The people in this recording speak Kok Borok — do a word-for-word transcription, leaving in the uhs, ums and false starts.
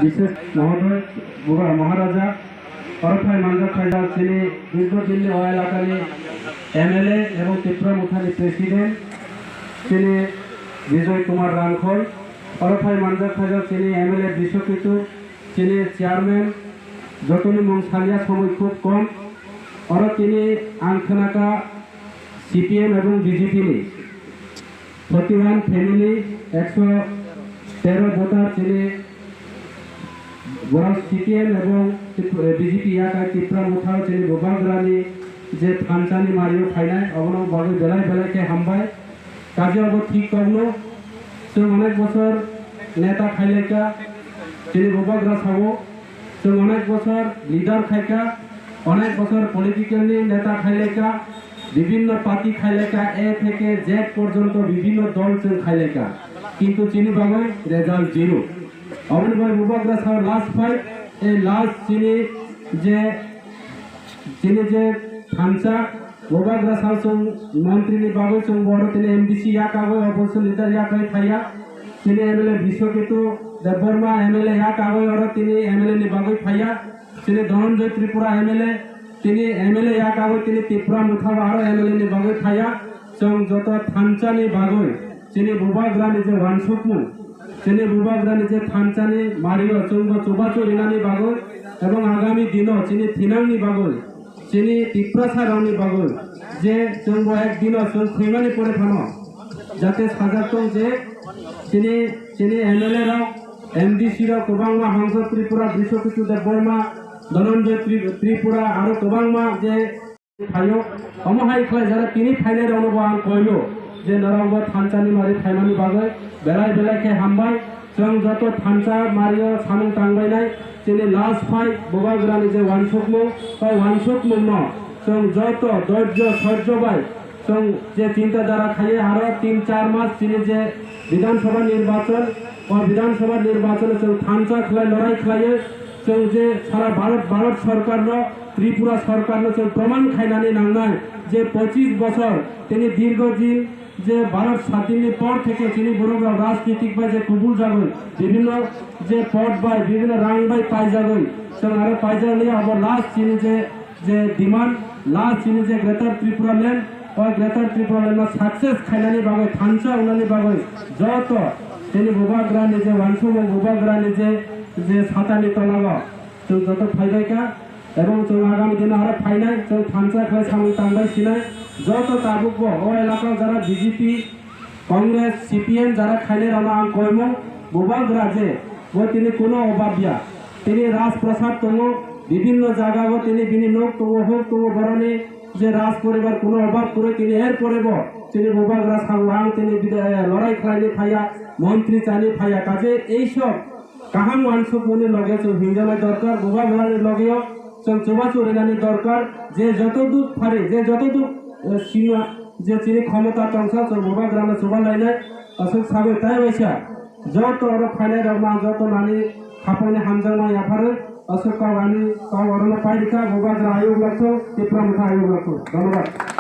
বিশেষ মহোদয়, বুবা মহারাজা, oro phai manjak khaijak chini দীর্ঘদিনni o elakani M L A ebong Tipra Mothani president chini Bijoy Kumar Rangkhol, oro phai manjak khaijak chini M L A Biswaketu, chini chairman, jotoni mung saliya somoi khub kom, oro tini ang khnakha C P M ebong B J P ni forty one family, ekso tero voter chini borok C P M ebong Tip-, B J P yakai Tipra Motha chini bubagrani je thansa ni mario phainai, obono bagwi belai belai khe hambai. Kaje obo thik tongno, chwng onek bosor neta khailaika, chini bubagra sao, chwng onek bosor leader khaika, onek bosor political ni neta khailaika, bibhinno party khailaika, A theke Z porjonto bibhinno dol chwng khailaika, kintu chini bagwi result zero. Oboni bagwi bubagra sao last fight, ei last chini je, chini je thansa, bubagra sao chwng montri ni bagwi chwng boro tini M D C yakagwi, opposition leader yakagwi phaiya, chini M L A Biswaketu Debbarma M L A yakagwi oro tini M L A ni bagwi phaiya. Chini Dhananjay Tripura M L A, tini M L A yakagwi tini Tipra Motha aro M L A ni bagwi phaiya. Chwng joto thansa ni bagwi chini bubagra ni je wansukmung, chini bubagra ni je thansa ni mario chwng bo chubachu rinani bagwi ebong agami dino chini thinang ni bagwi, chini Tiprasa rok ni bagwi je chwng bo ek dino chwng thwimani pore phano jate sajak tong je chini, chini M L A rok, M D C rok kwbangma Hangso Tripura, Biswaketu Debbarma, Dhananjay Tri-, Tripura aro kwbangma je phaio, omo hai khlai jara tini phainai rokno bo ang koio je norok bo thansa ni mari phaimani bagwi belai belai khe hambai. Chwng joto thansa mario samung tangbainai chini last fight bubagrani je wansukmung, o wansukmungno chwng joto dorjo sorjo bai chwng je chinta dhara khaiye aro tin char mas chini je Bidhan Sabha nirbachon, o Bidhan Sabha nirbachon chwng thansa khlai lorai khlaiye chwng je sara Bharat, Bharat Sarkar no, Tripura Sarkar no chwng proman khainani nangnai je pochis bosor tini dirgho din je Bharat sadin ni por theke chini borok rok rajnitik bai je kubul jagwi, bibhinno je pod bai, bibhinno rang bai paijagwi, chwng aro paijak liya abo last chini je je demand, last chini je Greater Tripura Land, o Greater Tripura Land no success khainani bagwi, thansa wngnani bagwi joto chini bubagrani je wansukmung, bubagrani je, je satani tolao chwng joto phaibaikha, ebong chwng agami dino aro phainai, chwng thansa khlai samung tangbai sinai, joto tabukbo o elakao jara B J P Congress, C P M jara khainai rokno ang koimung, bubagra je bo tini kuno obab ya. Tini Rajprasad tongo, bibhinno jaga o tini bini nok tongo, huk tongo, boroni je Raj poribar kuno obab kwrwi tini, er pore bo tini bubagra sao ang tini bida-, eh, lorai khlaini phaiya, montri chani phaiya, kaje ei sob kaham wansukmani loge chwng hinjanai dorkar, bubagrani logeo chwng chubachu rinani dorkar, je joto duk phari, je joto duk, eh, sima, je chini khomota tongsa chwng bubagrano chuba lainai, aswk sagwi tai waisa joto oro phainai rokno ang joto nani khapangni hamjakma yapharwi aswk kok ani kok orono pairikha, bubagra ayuk lakso, Tipra Motha ayuk lakso. Dhonnobad.